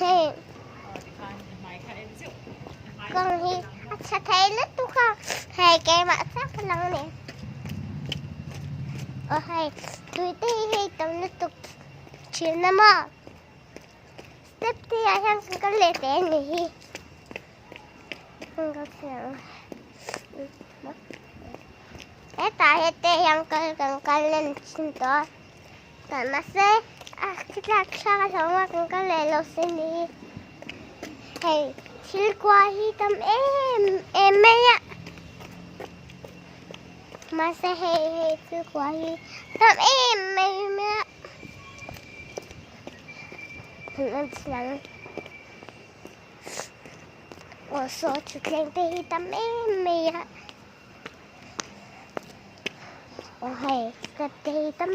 Hei kawng hi a tha thei lutuk a hei keimah chiah ka lang a ni aw hei tui te hi hei tam lutuk thin a maw step te ah hian kan kal leh teh a ni hi hetah hete hian kal kan kal len thin tawh a. Tah mahse a thilak thlak a hlauh a kan kal leh lo se ni hei thil kua hi tam em em mai a mahse hei hei thil kua hi tam em mai mai a han en chiang aw saw thutthleng te hi tam em mai a. Aw hei step te hi tam.